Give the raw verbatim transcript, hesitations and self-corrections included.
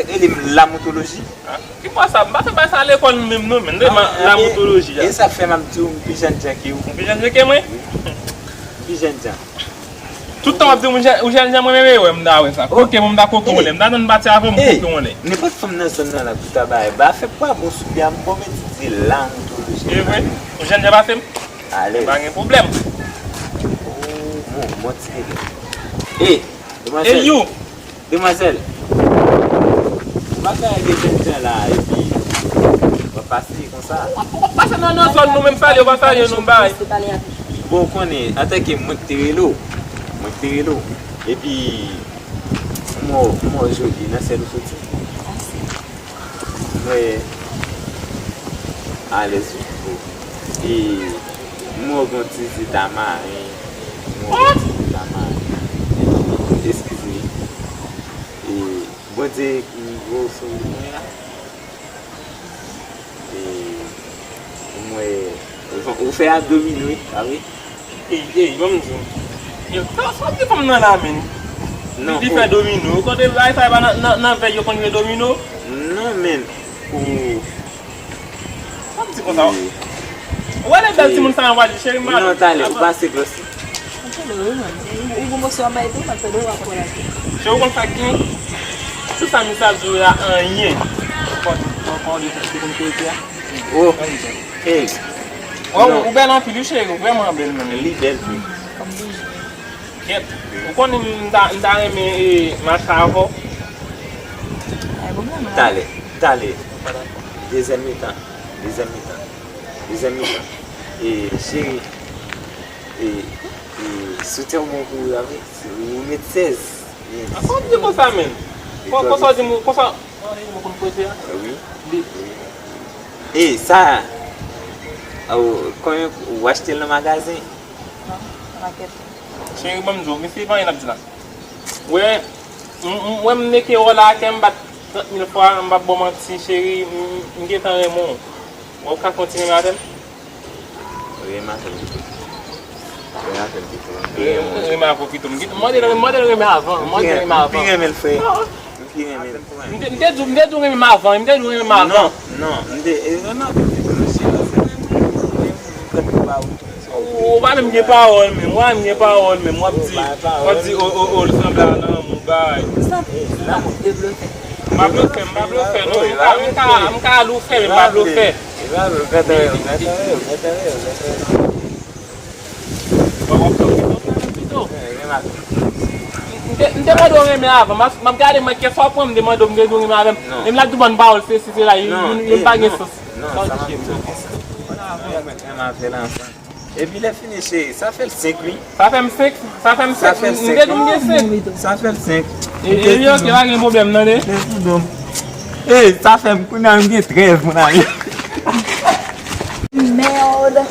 Rele m Lamontoloji. Ah, ki bò sa? M pa fè bagay sa lekòl menm non, men. Non, la, e, montoloji a. E sa fè m ap di w, m pi jènjan ke ou. Ou pi jènjan ke mwen? M pi jènjan. Tout tan w ap di m ou jèn, ou jènjan, mwen menm e wè m ta wè sa. Koke mwen m ta koke w lè. M ta tann pati avè m koke w lè. Nenpòt fanm nan zòn nan la pou ta bay. Ba fè pwa bon sou pye a, m bon men ti di Lamontoloji. E vre? Ou jènjan pase m? Alèz. Pa gen pwoblèm. Oh, bon, bon ti nèg. E, demwazèl. E you? Demwazèl, ou pa ka rele jènjan la, epi w ap pase konsa. W ap, w ap pase nan, nan zòn nou menm, salye, w pa salye nou bay. Bon, ou konnen, antanke mwen ki te rele w, mwen ki te rele w, epi m wè w, m wè w jodi, nan sèl ou soti. Mwen alèz wi pou. E mwen gon ti zita maren. Mwen gon ti zita maren. Eskize. E Bondye ki voye w sou mwen la. E mwen, ou fè abdomino wi, pa vre? Ey, ey, ban m di w. Yo, sa, sa w di fanm nan la, men? Non, li fè domino. Ou konn bay sa, e pa nan, nan, nan vèy yo konn jwe domino? Non, men. Ou. Sa w di konsa? Ou wè lè bèl timoun sa yo va di, cheri, m pa. Non, talè, ou pase glòs. Ou gon moso a bay tou, pa fè do w ap kòlate. Cheri, ou konn sa k gen? Tout sa misye ap di w la, anyen. Kòd, kòd, kòd, ou konn koze a? Oh. Ey. Ou bèl anpil wi cheri, ou vrèman bèl menm. Li bèl tou. Kèt. Ou konnen m ta, m ta renmen, e, mache avè w. Talè, talè. Dezyèm mitan, dezyèm mitan, dezyèm mitan. E, cheri, e, e, soutyen w bon pou ou la vre. Ou met sèz. Yes. A, sa w di konsa menm? Kon, konsa w di m, konsa. Mwen konn koze a. Wi. Li. E, sa, ou, konbyen ou achte l nan magazen? Non, nan makèt. Cheri, ban m di w, mesye, pa anyen n ap di la. Wè, m, m, wè m neke wè la, kè m bat trant mil fwa, m p ap ba w manti, cheri, m, m gentan renmen w. Wè, ou ka kontinye avè m? Renmen avè m pito. Renmen avè m pito. M pi renmen w. Renmen avè w pito. M mande l, mande l renmen avan. Mande l renmen avan. M pi renmen l, frè. M pi renmen l. M te, m te di w, m te di w renmen m avan. M te di w renmen m avan. Non, non. M te, e, renmen avè m pito, mesye. Ou pa menm gen pawòl menm. Ou pa menm gen pawòl menm. W ap di, w ap di, o, o, o, l sanble a lanmou, bay. Sa, sa, m ap deblòke. M pa blofè, m pa blofè, non. M ka, m ka, m ka al ou fè, men m pa blofè. E pa blofè, tande, tande, tande, tande. Bon, w ap blofè, w ap blofè pito. M te, m te mande w renmen avan. M ap, m ap gade mwen kèk fwa pran, m te mande w, m te di w renmen avè m. Non. E m la di w bann pawòl, se, se, se la, yo, yo, yo pa gen sans. Non, sa m ap di w gen sans. Renmen avè l ansanm. Epi lè fini, cheri, sa fè l senk, wi. Sa fè m senk, sa fè m senk. Sa fè l senk, m te di w m gen senk. Sa fè l senk. E, e, ok, pa gen pwoblèm, tande. Ey, sa fè m kounye a m gen trèz, mon ami. Merde.